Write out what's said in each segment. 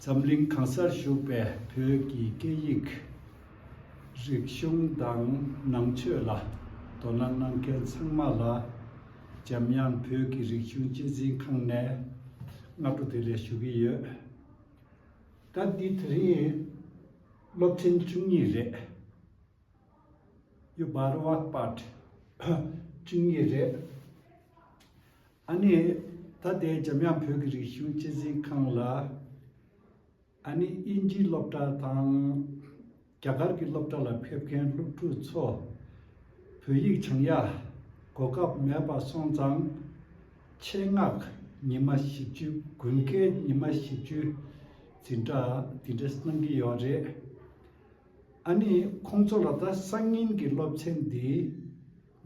Zamling Kansar Shupe Pyoki Keyik Rikshung Dang Nangchula Donan Nangkel Sangmala Jamyan Pyoki Rikshung Jizing Kangne Natu Tele Shugiye That the three Loptin Chungire You Barwak Part Chungire Ani Tade Jamyan Pyoki Rikshung Jizing Kangla Ani inji lopta tang kyagar ki lopta la phepken luptu cho phyi changya kokap meba songchang chengak nima shichu gunke nima shichu jinda dinresnangi yore ani khongchola da sangin ki lopchen di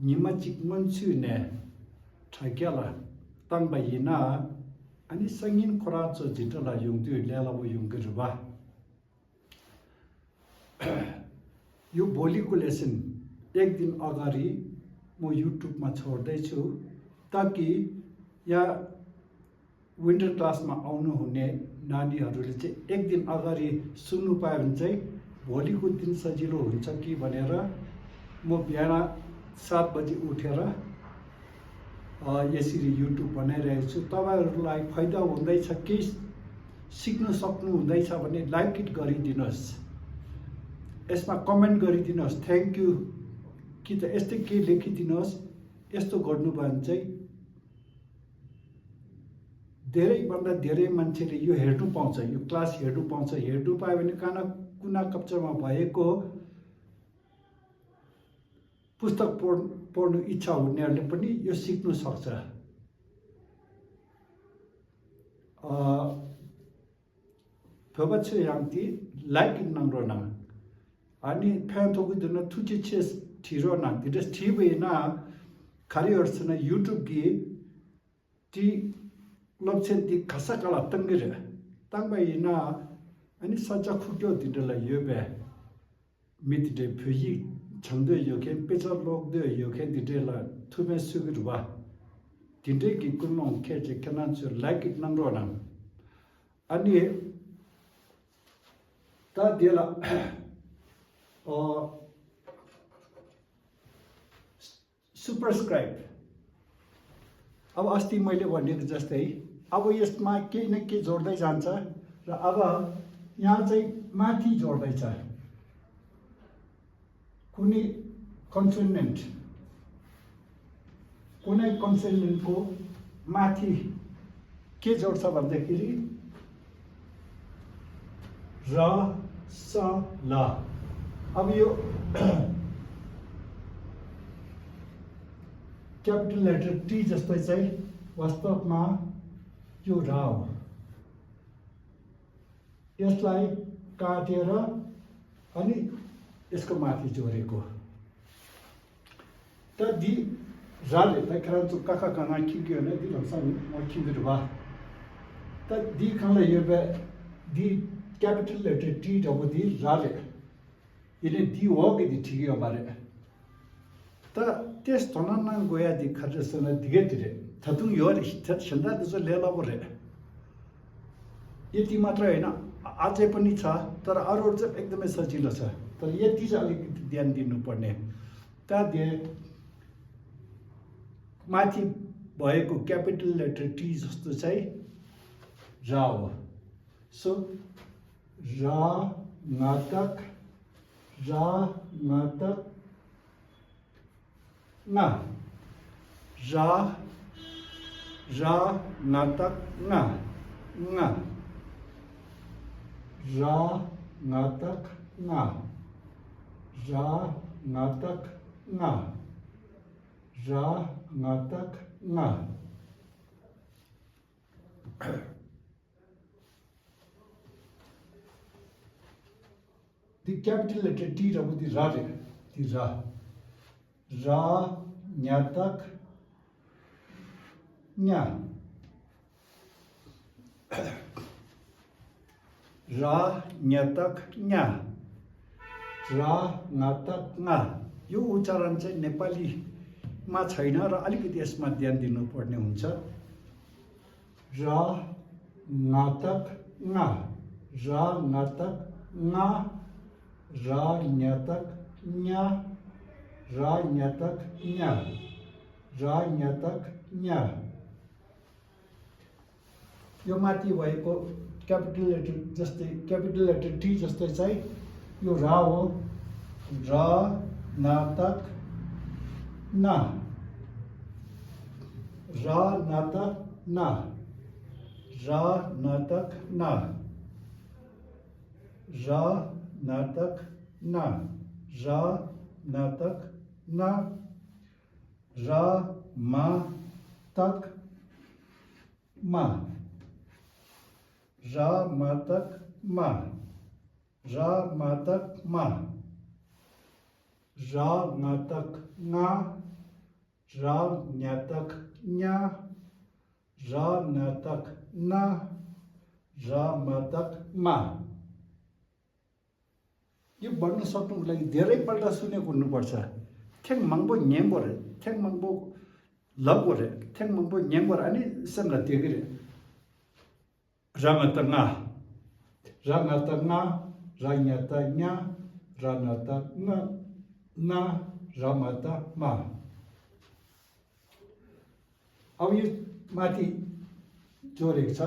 nima chikmon chu ne thagyala tangba yina Ani sangin Quran so jitala yungdu lelabu yungirba. You boli ko lesson ek din agari mo YouTube ma chhod dai chu taki ya winter class ma aunu hune nani harule chai ek din agari sunu payo भने चाहिँ भोलिको दिन सजिलो हुन्छ कि भनेर म बिहान 7 बजे उठेर यसरी YouTube बनाइरहेको छु तपाईहरुलाई फाइदा हुँदैछ के सिक्न सक्नु हुँदैछ भने लाइक इट गरिदिनुस् यसमा कमेन्ट गरिदिनुस् थ्यांक यू कि त यस्तै के लेखिदिनुस् यस्तो गर्नु भयो भने चाहिँ धेरै भन्दा धेरै मान्छेले यो हेर्नु पाउँछ यो क्लास हेर्नु पाउँछ हेर्नु पायो भने कुना कक्षामा भएको पुस्तक पढ्नु इच्छा हुनेहरूले पनि यो सिक्नु सक्छ Pöbatse yangti like nangro nang ani phan thogu duna thuchi ches thiro nang this tv na careers na YouTube gi ti lopchen ti khasakala tangire tangbai na ani sacha khukyo didala yobe mitde phyi changde yoken pecha lokde yoken didela thume sugirwa tinde ki kunong keje kanan chu like it nangro nang ani ta dela superscribe अब अस्ति मैले भनेको जस्तै अब यसमा केही न केही जोड्दै जान्छ र अब यहाँ चाहिँ माथि जोड्दै छ कुनै कन्सोनेन्ट कुनै कन्सोनेन्टको माथि के जोड्छ भन्दाखेरि र स ल अब यो क्यापिटल लेटर टी जस्तै चाहिँ वास्तवमा यो र हो यसलाई काटेर अनि यसको माथि जोडेको त दि राले लेखरान चु काका काना खिक्यो ने दि लसन म खिबिर बा त दि खाले यो बे the capital letter T double D rale ile D हो के दि ठिक हो बारे त त्यस तनना गया दि खजसन दिगे दिरे थतुङ यो छन्दा दस लेला परे यति मात्र हैन अझै पनि छ तर अरु चाहिँ एकदमै सजिलो छ तर यति चाहिँ अलिकति ध्यान दिनु पर्ने त दे माथि भएको क्यापिटल लेटर T जस्तो चाहिँ र हो so ra ngatak na ra ngatak na ra ngatak na ra ngatak na ra ngatak na The capital letter T rabu di ra re di ra nyatak nya ra nyatak nya ra ngatak nga यो उच्चारण चाहिँ नेपालीमा छैन र अलिकति यसमा ध्यान दिनुपर्ने हुन्छ र नाटक nga ra ngatak nga ra nyatak nya ra nyatak nya ra nyatak nya यो माथि भएको क्यापिटल लेटर जस्तै क्यापिटल लेटर टी जस्तै चाहिँ यो रा हो र नाटक ना रा नाटक ना रा नाटक ना रा नाटक ना रा नाटक ना रा मा तक मा ra matak ma ra matak ma ra ngatak nga ra nyatak nya ra natak na ra matak ma यो भन्न सक्नुको लागि धेरैपल्ट सुनेको हुनुपर्छ ठ्याङ मङ्बो न्याङ्बो रे ठ्याङ मङ्बो लगो रे ठ्याङ मङ्बो न्याङ्बो रे अनि सँग देगरे Rangatanga, rangatanga, ranyatanya, ranatanga, na, ramata, ma. अब यो माथि जोडेको छ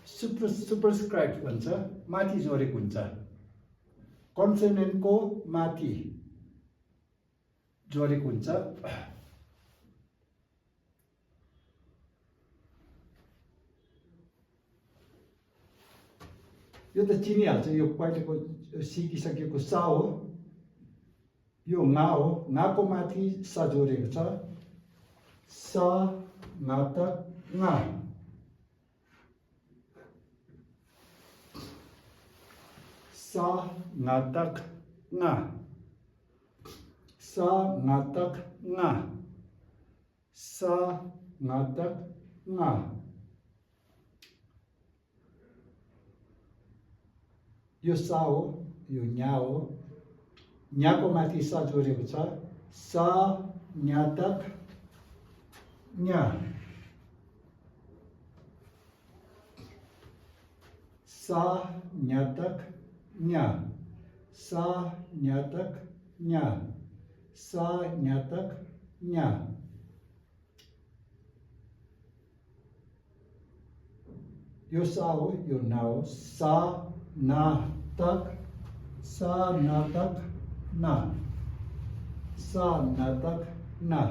सुपरस्क्राइब भन्छ माथि जोडेको हुन्छ कन्सोनेन्टको माथि जोडेको हुन्छ यो त चिनिहाल्छ यो पहिलेको सिकिसकेको सा हो यो ङा हो ङाको माथि सा जोडेको छ सा नाटक ङा सा नाटक ङा सा नाटक ङा सा नाटक ङा यो सा हो यो न्या हो न्याको माथि सा जोडेको छ सा न्यातक न्या सा न्यातक न्या सा न्यातक न्या सा न्यातक न्या यो सा हो यो ना हो सा नाटक सा नाटक ना सा नाटक ना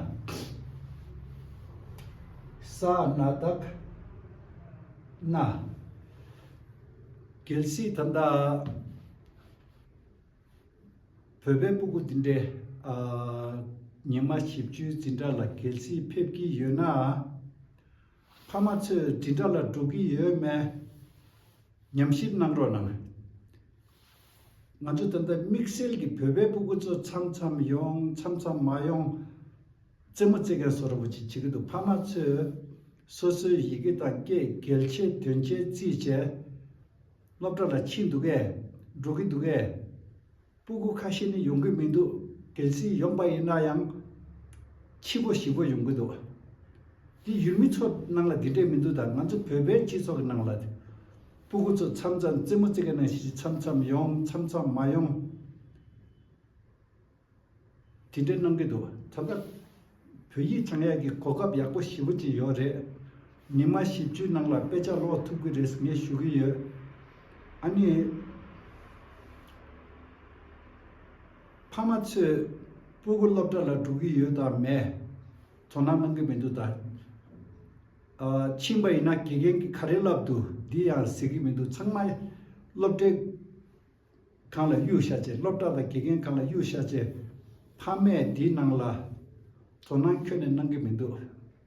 सा नाटक ना gelsi tanda phebe pugu dinde nyema chipchu tinda la gelsi phepki yona phamach tinda la dugi yeme nyamship nangro nang ngachu tanda mixel gi phebe pugu cho chamcham yong chamcham mayong 제모제가 서로 붙이 지금도 파마츠 소스 이게 단계 결체 된체 지제 럽더라 친두게 로기두게 부고 가시는 용금민도 결시 용바이나양 치고 시고 용금도 이 유미초 나라 디데민도다 먼저 베베 지속 나라 부고서 참전 제모제가는 시 참참 용 참참 마용 디데는 게도 참다 표이 장애기 고급 약고 시부지 요래 니마 시주 나라 빼자로 투그 레스게 슈기여 아니 파마츠 부글럽달라 두기 여다매 전화만 게 민도다 침바이나 기겐기 카렐랍도 디야 세기민도 정말 럽데 칸라 유샤제 럽다다 기겐 칸라 유샤제 파메 디낭라 전화 켜는 난게 민도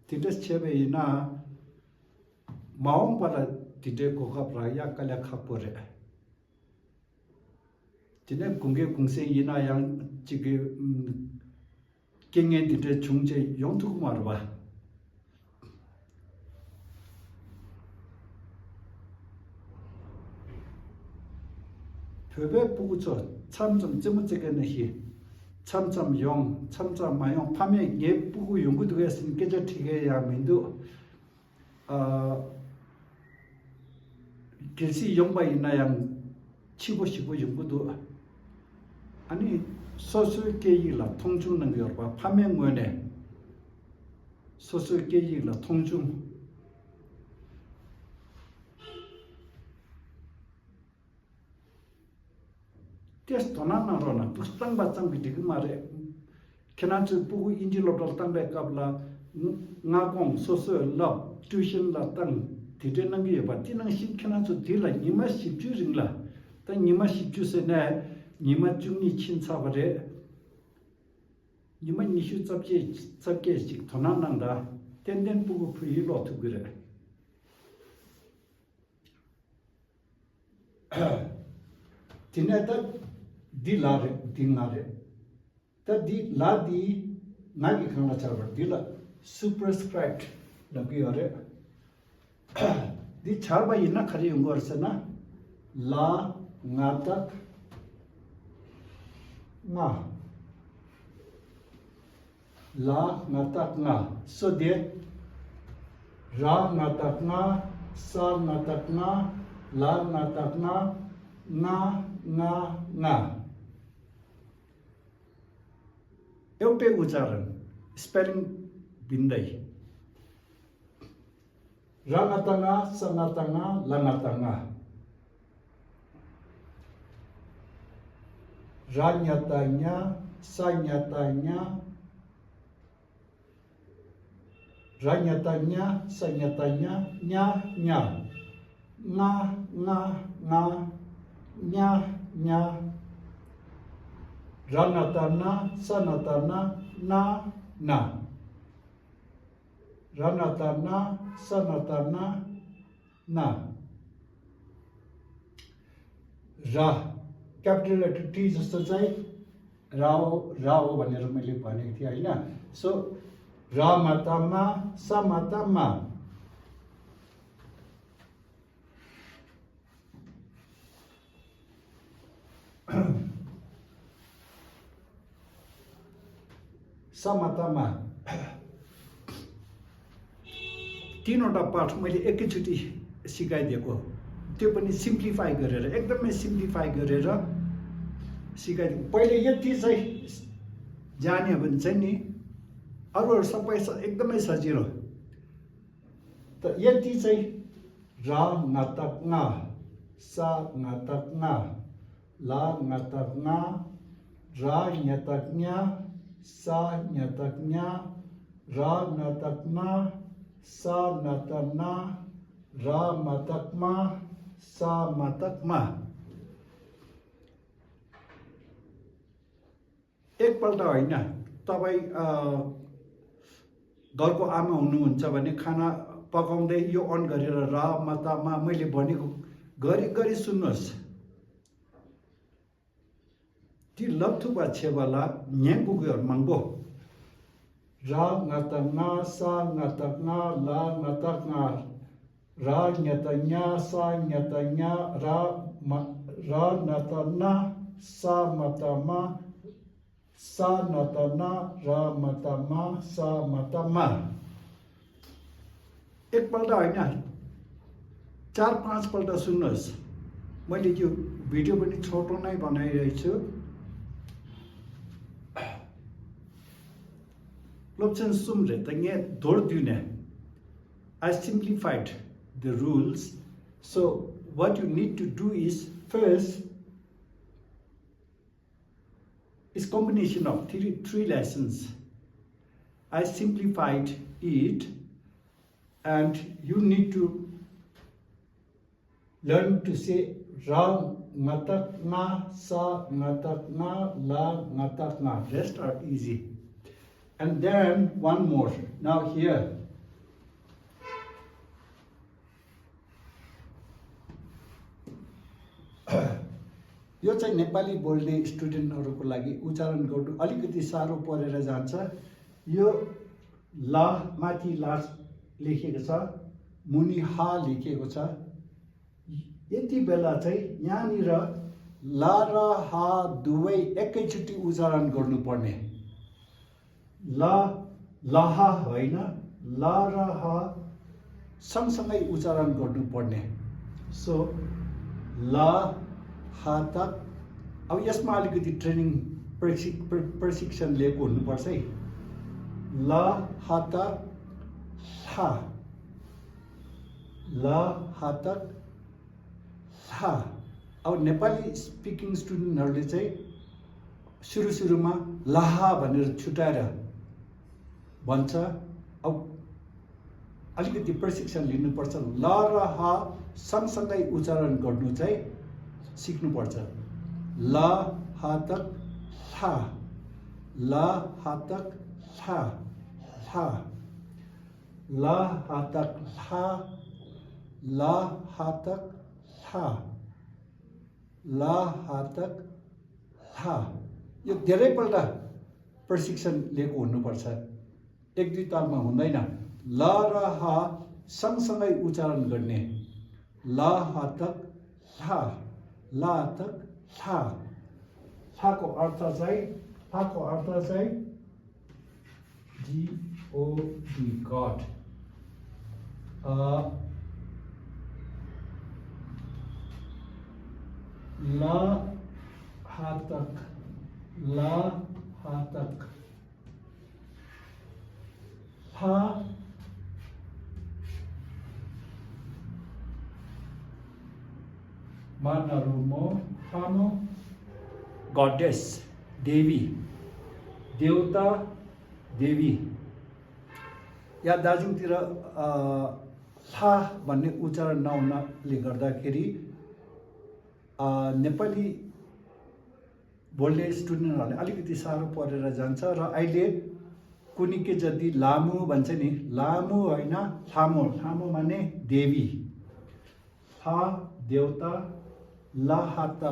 디데스 체베이나 마음 받아 디데 고갑라야 깔려 카포레 디네 공개 공세 이나양 지금 경에 디데 중재 용투고 말아 봐 표배 부구죠 참좀 쯤어지게는 히 참참 용 참참 마용 파매 예쁘고 연구도 했으니 깨져튀게야 민도 gelsi yongba inayang 치고 싶고 연구도 아니 소수 계획이라 통중는 거 봐. 파면원에 소수 계획이라 통중 테스트 나나로나 부스땅 바짱 비디 그 말에 캐나츠 부고 인질로도 땅배 갑라 나공 소소 럽 튜션 라땅 디데는 게 봐. 티는 십 캐나츠 딜라 니마 십주링라 다 니마 십주세네 니마 중니 친사버레 니마 니슈 잡게 도난난다 땐땐 부고 부이로 두 그래 디네다 디라레 딩나레 다 디 라디 나기 강나 차버 디라 superscript 나기어레 디 차바 이나 카리 용거스나 라 나타 nga la ngatak nga so de ra ngatak nga sa ngatak nga la ngatak nga एउटै उच्चारण spelling भिन्दै ra ngatak nga sa ngatak nga la ngatak nga ra nyatanya sa nyatanya ra nyatanya sa nyatanya nya nya nga nya ra natana sa natana na ra natana sa natana na ra capital letter T जस्तो चाहिँ राव भनेर मैले भनेको थिएँ हैन so ra matama sa matama sa matama तीनवटा पाठ मैले एकैचोटि सिकाइदिएको त्यो पनि सिम्प्लिफाई गरेर एकदमै सिम्प्लिफाई गरेर सिकाइदिएको पहिले यति चाहिँ जान्यो भने चाहिँ नि अरूहरू सबै एकदमै सजिलो त यति चाहिँ ra ngatak nga sa ngatak nga la ngatak nga ra ngatak nya sa ngatak nya ra ngatak na sa ngatak na ra ngatak ma sa ngatak ma एकपल्ट हैन तपाई घरको आमा हुनुहुन्छ भने खाना पकाउँदै यो अन गरेर रा मातामा मैले भनेको गरी सुन्नुहोस् ती लथुबा छेवाला न्याङ्गुगुर मंगो रा ngatakna sa ngatakna la ngatakna ra nyatanya sa nyatanya ra natana sa matama sa natana ra matama sa matama एकपल्ट हैन 4-5 पल्ट सुन्नुहोस् मैले यो भिडियो पनि छोटो नै बनाइरहेको छु Lobchen sumre tenge dor dune I simplified the rules so what you need to do is first is combination of three lessons I simplified it and you need to learn to say ra ngatak na sa ngatak na la ngatak na rest are easy and then one more now here यो चाहिँ नेपाली बोल्ने स्टुडेन्टहरुको लागि उच्चारण गर्नु अलिकति सारो परेर जान्छ यो ला माथि ला लेखेको छ मुनि हा लेखेको छ यति बेला चाहिँ यहाँनिर ला र हा दुवै एकैचोटि उच्चारण गर्नुपर्ने ला लहा होइन ला र हा सँगसँगै उच्चारण गर्नुपर्ने सो ला हा तक अब यसमा अलिकति ट्रेनिङ प्रशिक्षण लिएको हुनुपर्छ है ल हा तक हा ल हा तक हा अब नेपाली स्पिकिङ स्टुडेन्टहरूले चाहिँ सुरुमा लाहा भनेर छुटाएर भन्छ अब अलिकति प्रशिक्षण लिनुपर्छ ल र ह सँगसँगै उच्चारण गर्नु चाहिँ सिक्नुपर्छ ल ह तक हा ल ह तक हा हा ल ह तक हा ल ह तक हा ल ह तक हा यो धेरैपल्ट प्रशिक्षण लिएको हुनुपर्छ एक दुई तालमा हुँदैन ल र ह सँगसँगै उच्चारण गर्ने ल ह तक हा ल तक हा थाको अर्थ चाहिँ G-O-D God ल ह तक ल ह तक हा मानरुमो थामो गॉडेस देवी देवता देवी या दार्जिलिङतिर था भन्ने उच्चारण नहुनाले गर्दाखेरि नेपाली बोल्ने स्टुडेन्टहरूले अलिकति साह्रो परेर जान्छ र अहिले कुनै के जति लामो भन्छ नि लामो होइन थामो थामो माने देवी था देवता लाहात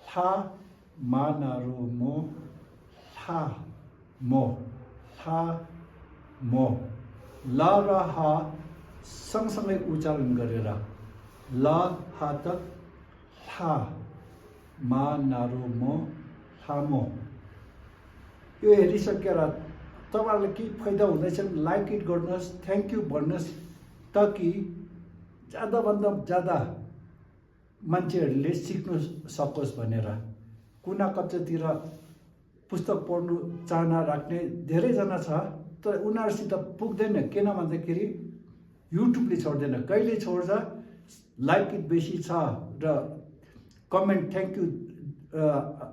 था मानारुमो था मो ल र ह सँगसँगै उच्चारण गरेर ल ह तक था मानारुमो थामो यो हेरिसकेर तपाईँहरूलाई केही फाइदा हुँदैछ लाइक इट गर्नुहोस् थ्याङ्क यू भन्नुहोस् ताकि ज्यादाभन्दा ज्यादा मान्छेहरूले सिक्नु सकोस् भनेर कुना कक्षातिर पुस्तक पढ्नु चाहना राख्ने धेरैजना छ तर उनीहरूसित पुग्दैन किन भन्दाखेरि युट्युबले छोड्दैन कहिले छोड्छ लाइक इट बेसी छ र comment thank you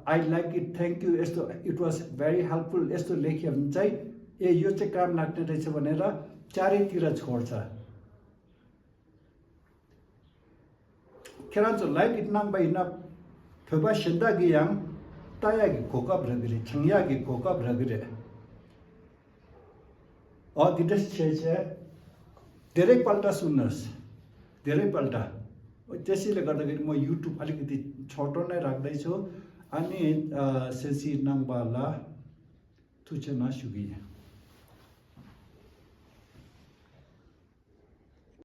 I like it thank you यस्तो इट वाज भेरी हेल्पफुल यस्तो लेख्यो भने चाहिँ ए यो चाहिँ काम लाग्ने रहेछ भनेर चारैतिर छोड्छ खेरान्चो लाइक इट नाम बाई ना फेबा सेन्दा गियाङ तायागी खोका भ्रगिरे छङ्यागी खोका भ्रगिरे दिदस छे धेरैपल्ट सुन्नुहोस् धेरैपल्ट त्यसैले गर्दाखेरि म युट्युब अलिकति छोटो नै राख्दैछु अनि सेसी नाङबाला तुचना सुगिया